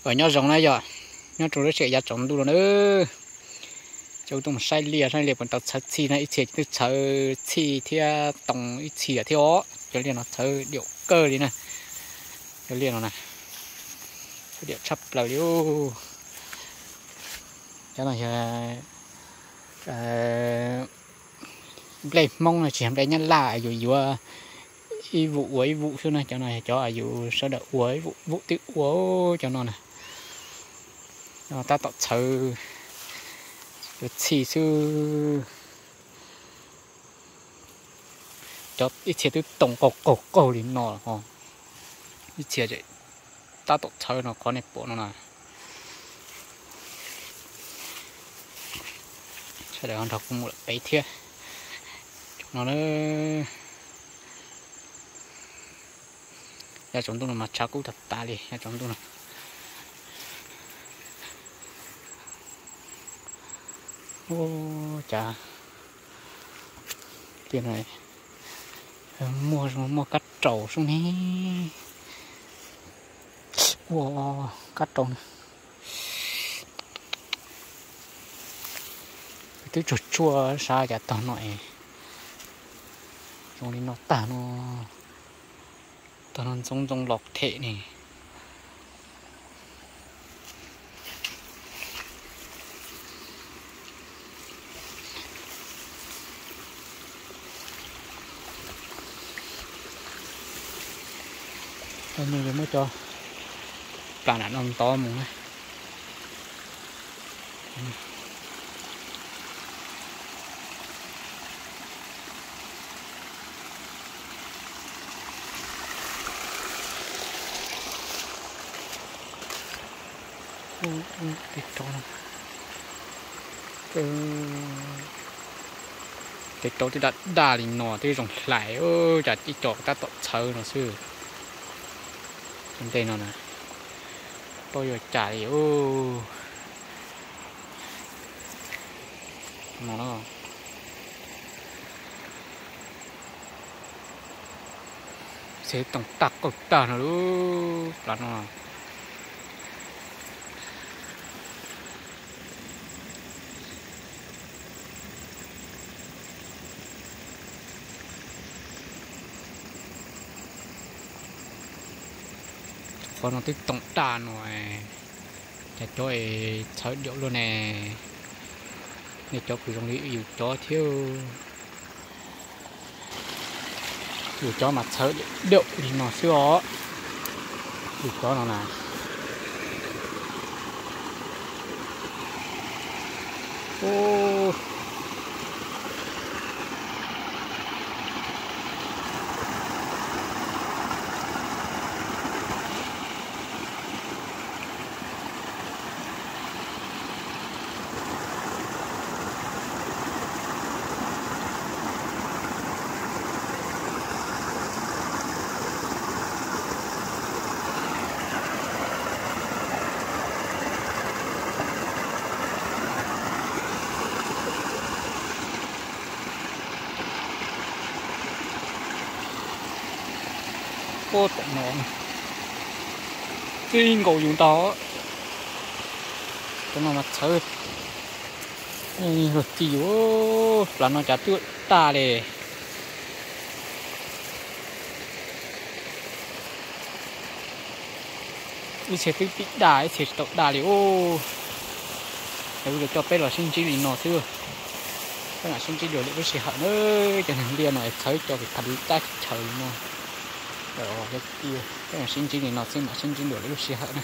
Nyob zoo na yog, nyob rau lub sij hawm yav tsaus ntuj no na, ces wb tuaj mus saib liaj saib liaj puas tau txhawv txhij na, ib txhia twb txhawv txhij thiab too ib txhia thiab os. Cov liaj no txhawv diam kawg li na, cov liaj no na, txhawv diam tshaj plaws li. Cov no yog nplej Hmoob no, tsis yog nplej Nyab Laj, yus yuav ib vum ua ib vum xwb na. Cov no yog cov yus sawv daws ua ib vum, vum twb ua, cov no na. Tab tom txhawv yuav txhij xwb. Cov ib txhia twb too qaug qaug qaug li no, ib txhia tab tom txhawv no qhov nej pom no na. Sawv daws nrog kuv mus lawm pem thiab. Cov no na, yav tsaus ntuj no mas tshav kub tag tas li yav tsaus ntuj no. Ua cas tiag no, muaj muaj kab raus sub ne. Ua kab raus na. Twb tsuag tsuag sab cas tog no es zoo li no tag no, tog no ntxoov ntxoo los them ne. Cov no yuav muab cov plas nram no ntov mus na. Tej rau twb daj daj li no twb zoo hlais, cas ib co tab tom txhawv no xwb. Ntej no na, tau yuav cas li. Xwb toom tag qaug tag no lub plas no. Qhov no twb toom daj no, cas cov es txhawv diam luaj ne. Nej cov kuj zoo li yus cov thiab. Yus cov mas txhawv diam li no xwb os. Yus cov no na. Ua tom no twb nkaus yus ntag. Cov no mas txhawv luag ci yus, plas no cas twb daj li. Ib txhia twb tib daj, ib txhia tsis tau daj li os. Es kuv yuav coj peb los sib ntsib li no xwb. Peb mam sib ntsib dua lwm lub sij hawm na. Cov neeg liaj no es txhawv cov vim qhov dab chaw li no. Peb mam sib ntsib li no xwb, mam sib ntsib dua lwm lub sij hawm na.